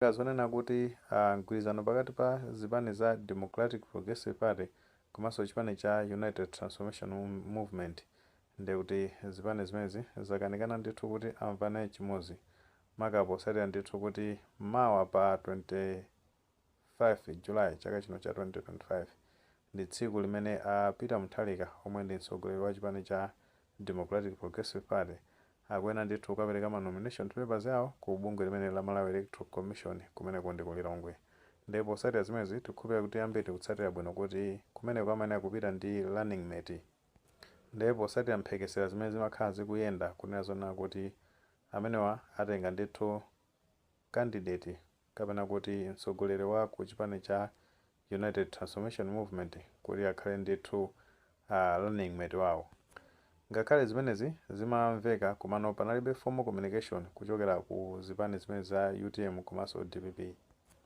Zonena kuti mgwirizano pakati pa zipani za Democratic Progressive Party komanso chipani cha United Transformation Movement, ndikuti zipani zimenezi zakanikana ndithu kuti amvane chimodzi, maka potsatira ndithu kuti mawa pa 25 July chaka chino cha 2025 ndi tsiku limene a Peter Mutharika, omwe ndi mtsogoleri wa chipani cha Democratic Progressive Party, akuyenera ndithu kukapereka ma nomination papers yawo ku bungwe limene la Malawi Electoral Commission kumeneko ndi ku Lilongwe. Ndipo potsatira zimenezi, tikukhulupirira kuti ambiri tikutsatira bwino kuti kumeneko amene akupita ndi running mate. Ndipo potsatira mphekesera zimene zimakhala zikuyenda kunena zonena kuti amenewa atenga ndithu candidate kapena kuti mtsogoleri wa ku chipani cha United Transformation Movement kuti akhale ndithu running mate wawo. Ngakhale zimenezi zimamveka, komano panalibe formal communication kuchokera ku zipani zimene za UTM komanso DPP.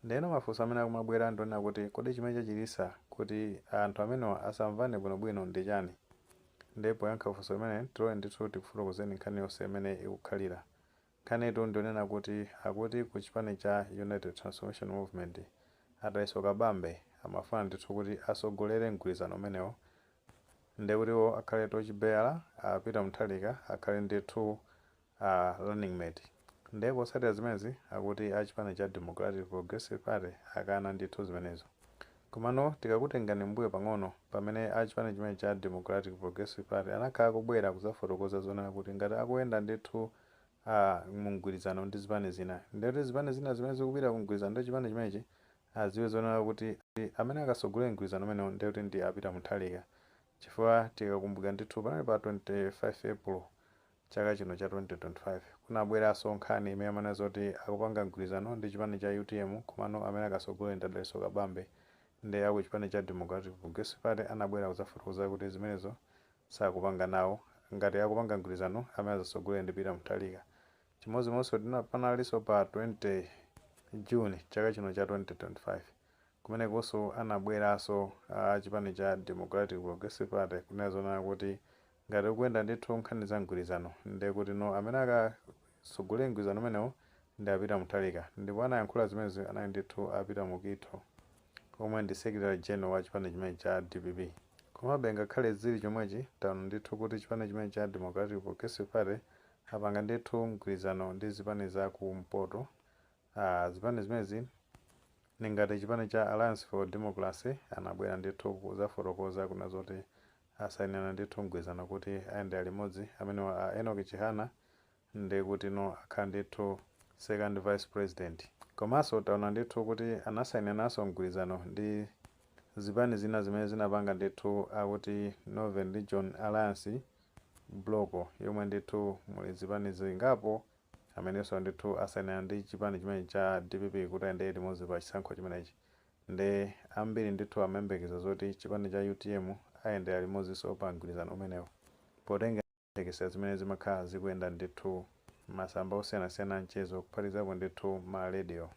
Ndeno mafunso amene akumabwera ndionena kuti kodi chimene chachititsa kuti anthu amenewa asamvane bwinobwino ndi chani? Ndipo poyankha funso limene, tilowe ndithu tikufotokozeni nkhani yonse imene ikukhalira. Nkhanitu ndionena kuti akuti ku chipani cha United Transformation Movement, a Dalitso Kabambe amafuna ndithu kuti asogolere mgwirizano umenewo, ndekuti iwo akhale torchbearer, a Peter Mutharika akhale ndithu running mate. Ndipo potsatira zimenezi, akuti a chipani cha Democratic Progressive Party akana ndithu zimenezo. Komano tikakutengani mbuyo pang'ono, pamene a chipani chimene cha Democratic Progressive Party anakhala kubwera kudzafotokoza zonena kuti ngati akuyenda ndithu mu mgwirizano ndi zipani zina, ndekuti zipani zina zimene zikupita ku mgwirizano ndi chipani chimenechi adziwe zonena kuti amene akasogolere mgwirizano umenewo ndekuti ndi a Peter Mutharika. Chifukwa tikakumbukira ndithu, panali pa 25 April chaka chino cha 2025 kunabweranso nkhani imene amanena zoti akupanga mgwirizano ndi chipani cha UTM, komano amene akasogolere ndi Dalitso Kabambe. Ndi aku chipani cha Democratic Progressive Party anabwera kudzafotokoza kuti zimenezo sakupanga nawo, ngati akupanga mgwirizano, amene azasogolere ndi Peter Mutharika. Chimodzimodzi panalinso pa 20 June chaka chino cha 2025, kumenekonso anabweranso a chipani cha Democratic Progressive Party kunena zonena kuti ngati ukuyenda ndithu nkhani za mgwirizano, ndiye kuti no, amene akasogolere mgwirizano umenewo ndi a Peter Mutharika. Ndipo anayankhula zimenezi anali ndithu a Peter Mukhito, omwe ndi Secretary General wa chipani chimene cha DPP. Komabe ngakhale zili chomwechi, taona ndithu kuti chipani chimene cha Democratic Progressive Party apanga ndithu mgwirizano ndi zipani za kumpoto. Zipani zimenezi ni ngati chipani cha Alliance for Democracy, anabwera ndithu kudzafotokoza kuna zoti asayinirana ndithu mgwirizano kuti ayendera limodzi. Amenewa a Enoch Chihana ndi kuti no, akhala ndithu second vice president. Komanso taona ndithu kuti anasayiniranso mgwirizano ndi zipani zina zimene zinapanga ndithu akuti Northern Region Alliance Bloc, yomwe ndithu muli zipani zingapo, amenenso ndithu asayinirana ndi chipani chimene cha DPP kuti ayendere limodzi pa chisankho chimenechi. Ndi ambiri ndithu amayembekeza zoti chipani cha UTM ayendera limodzinso pa mgwirizano umenewo, potenga mphekesera zimene zimakhala zikuyenda ndithu masamba osiyanasiyana mchezo, kuphatikizapo ndithu ma radio.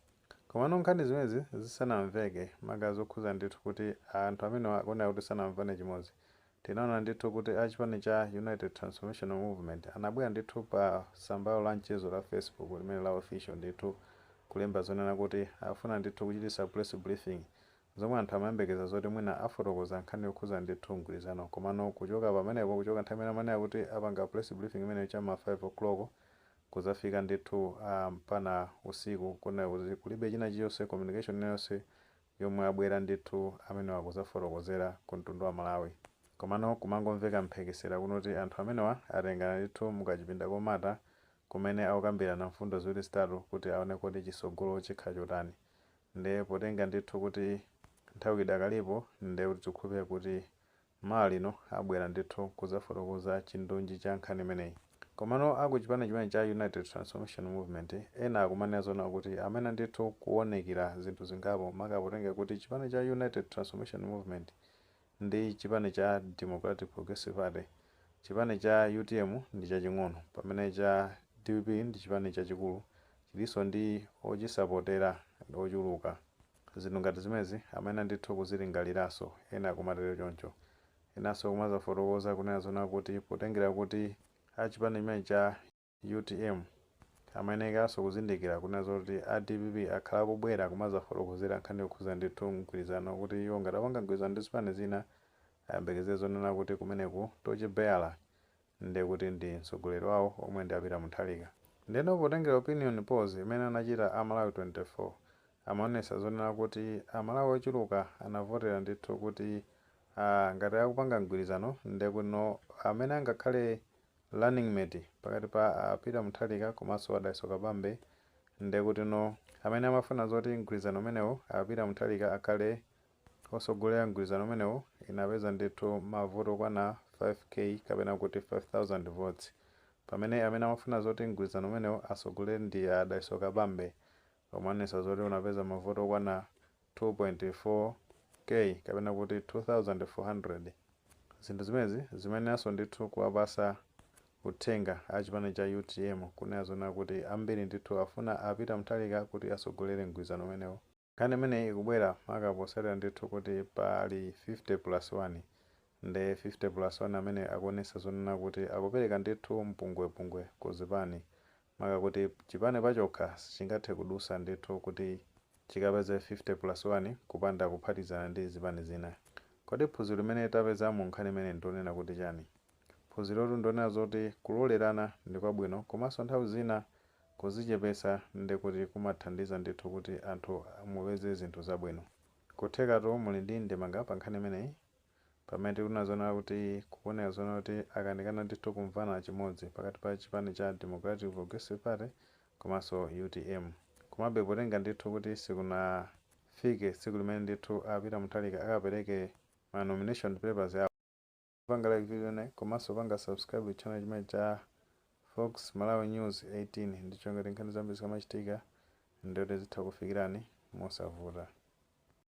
Komano nkhani zimenezi zisanamveke, maka zokhuza ndithu kuti anthu amene akuoneka kuti sanamvane chimodzi, tinaona ndithu kuti a chipani cha United Transformation Movement anabwera ndithu pa tsambalo la mchezo la Facebook limene la official ndithu kulemba zonena kuti afuna ndithu kuchititsa press briefing, zomwe anthu amayembekeza zoti mwina afotokoza nkhani yokhuza ndithu mgwirizano. Komano kuchoka pamenepo, kuchoka nthawi imene amanena kuti apanga press briefing imeneyo chama 5 o'clock kuzafika ndithu mpana usiku, kunena kuti kulibe china chilichonse, communication iliyonse yomwe abwera ndithu amenewa kuzafotokozera ku mtundu wa Malawi. Komano kumangomveka mphekesera kunoti anthu amenewa atengana ndithu mukachipinda komata kumene akukambirana mfundo ziwiri zitatu kuti aone kodi chisogolo chikhala chotani. Ndiye potenga ndithu kuti nthawi idakalipo, ndiye kuti tikukhulupirira kuti mawa lino abwera ndithu kuzafotokoza chindunji cha nkhani imeneyi. Komano aku chipani chimene cha United Transformation Movement ena akumanena zona kuti amene ndithu kuonekera zinthu zingapo, maka potenga kuti chipani cha United Transformation Movement ndi chipani cha Democratic Progressive Party, chipani cha UTM ndi chaching'ono, pamene cha DPP ndi chipani chachikulu, chilinso ndi ochisapotera ochuluka. Zinthu ngati zimezi amene ndithu kuzilingaliraso, ena akumatero choncho. Enanso kumazafotokoza kunena zona kuti potengera kuti achipani chimene cha UTM Amayenekanso kuzindikira kunena zoti a DPP akhala akubwera kumazafotokozera nkhani yokhuza ndithu mgwirizano, kuti iwo ngati apanga mgwirizano ndi zipani zina, ayembekezere zonena kuti kumeneku torchbearer ndiye kuti ndi mtsogoleri wawo omwe ndi a Peter Mutharika. Ndeno potengera opinion polls imene anachita a Malawi 24, amaonesa zonena kuti Amalawi ochuluka anavotera ndithu kuti ngati akupanga mgwirizano, ndiye kuti no, amene angakhale running mate pakati pa Peter Mutharika komanso a Dalitso Kabambe, ndiye kuti no, amene amafuna zoti mgwirizano umenewu a Peter Mutharika akhale osogolera mgwirizano umenewu, inapeza ndithu mavoti okwana 5K kapena kuti 5000 votes, pamene amene amafuna zoti mgwirizano umenewu asogolere ndi a Dalitso Kabambe, omaonesa zoti unapeza mavoti okwana 2.4K kapena kuti 2400. Zinthu zimenezi zimenenso ndithu kuwapasa uthenga a chipani cha UTM kunena zona kuti ambiri ndithu afuna a Peter Mutharika kuti asogolere mgwirizano umenewu. Nkhani imeneyi ikubwera maka posatira ndithu kuti pali 50 plus 1. Nde 50 plus 1 amene akuonesa zonena kuti akupereka ndithu mpungwepungwe ku zipani, maka kuti chipani pachokha sichingathe kudusa ndithu kuti chikapeze 50 plus 1 kupanda kuphatizana ndi zipani zina. Kodi phunziro limene tapeza mu nkhani imene ndionena kuti chani? Phunzirotu ndionena zoti kulolerana ndi kwabwino, komanso nthawi zina kuzichepesa ndi kuti kumathandiza ndithu kuti anthu mupeze zinthu zabwino. Kuthekatu muli ndi ndemanga pa nkhani imeneyi, pamene tikuona zona kuti kuoneka zona kuti akanikana ndithu kumvana chimodzi pakati pa chipani cha Democratic Progressive Party komanso UTM. Komabe potenga ndithu kuti sikunafike tsiku limene ndithu a Peter Mutharika akapereke ma nomination papers yawo, panga like video ineyi komanso panga subscribe channel chimene cha Fox Malawi News 18, ndicho ngati nkhani zambiri zikamachitika ndiyoti zitha kufikirani mosavuta.